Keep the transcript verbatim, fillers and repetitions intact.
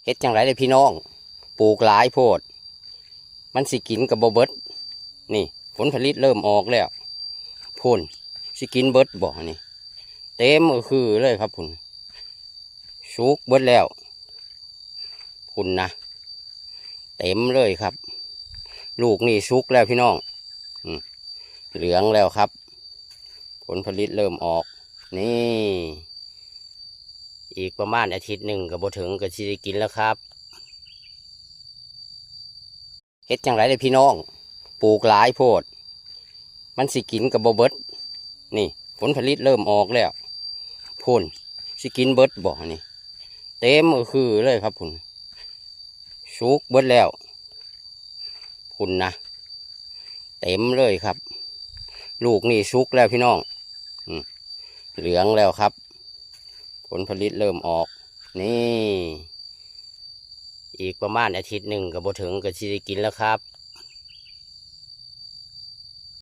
เฮ็ดจั่งใด๋เด้อพี่น้อง ปลูกหลายโพด มันสิกินก็บ่เบิด นี่ ผลผลิตเริ่มออกแล้ว พุ้น สิกินเบิดบ่นี่ เต็มคือเลยครับพุ้น สุกเบิดแล้ว พุ้นนะ เต็มเลยครับ ลูกนี่สุกแล้วพี่น้อง อืม เหลืองแล้วครับ ผลผลิตเริ่มออก นี่ อีกประมาณอาทิตย์หนึ่งก็บ่ถึงก็สิได้กินแล้วครับ เฮ็ดจั่งใด๋เด้อพี่น้อง ปลูกหลายโพด มันสิกินก็บ่เบิด นี่ ผลผลิตเริ่มออกแล้ว พุ้น สิกินเบิดบ่นี่ เต็มคือเลยครับพุ้น สุกเบิดแล้ว พุ้นนะ เต็มเลยครับ ลูกนี่สุกแล้วพี่น้อง อืม เหลืองแล้วครับ ผลผลิตเริ่มออก นี่ อีกประมาณอาทิตย์หนึ่งก็บ่ถึงก็สิได้กินแล้วครับ